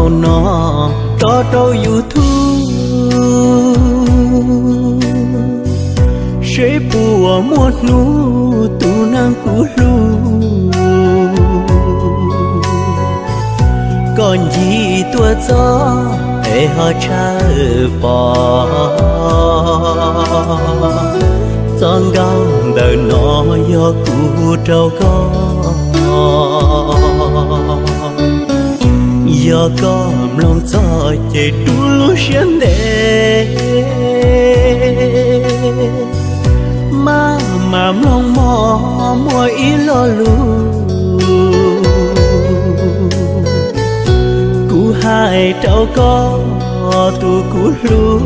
Hauv no tos rau YouTube, seb puas muaj hnub tus neeg kuv hlub, koj ncig tuaj txog es ho tshawb pom. Txoj nkauj ntawm no yog kuv rau koj. Yog koj mloog txog ces rub lub siab ntev, maj mam mloog mog muaj ib lo lus kuv hais rau koj tus kuv hlub.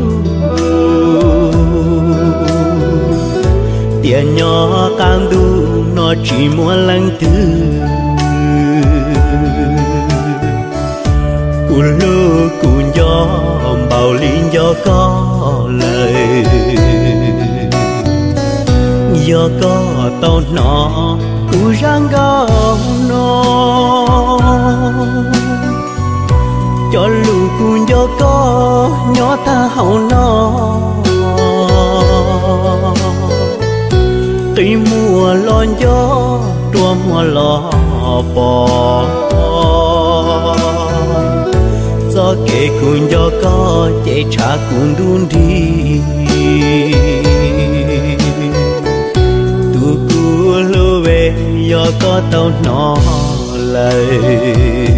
Tiam nyob qab ntuj no tsis muaj leej twg, kuv hlub kuv nco npaum li nco koj lawm. Yog koj tau hnov kuv zaj nkauj no, cov lus kuv nco koj nyob tag hauv no, qi muag los nco, rua muag los pom. Txoj kev kuv nco koj ces tshav kuv nruj nrig. Tus kuv hlub, yog koj tau hnov lawm,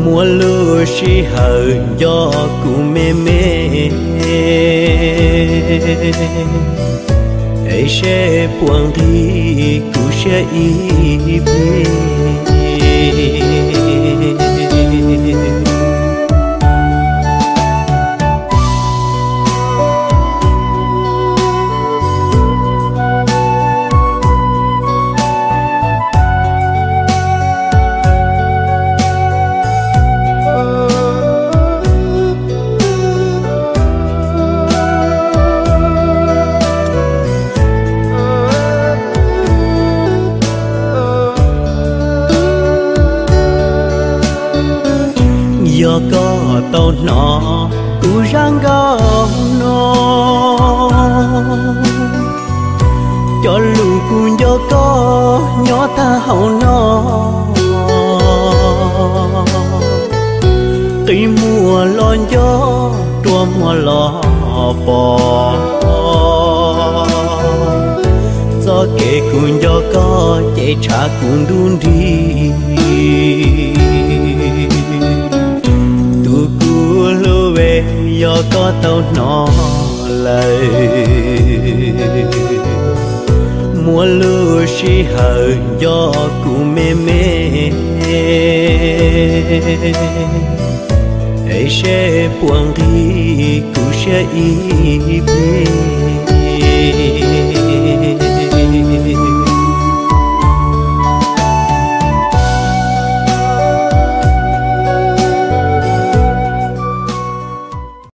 muaj lub sij hawm nco kuv me me, es seb puas nqig kuv siab ib pliag. Yog koj tau hnov kuv zaj nkauj no, cov lus kuv nco koj nyob tag hauv no, qi muag los nco, rua muag los pom. Txoj kev kuv nco koj ces tshav kuv nruj nrig. Tus kuv hlub, yog koj tau hnov lawm, muaj lub sij hawm nco kuv me me, es seb puas nqig kuv siab ib pliag.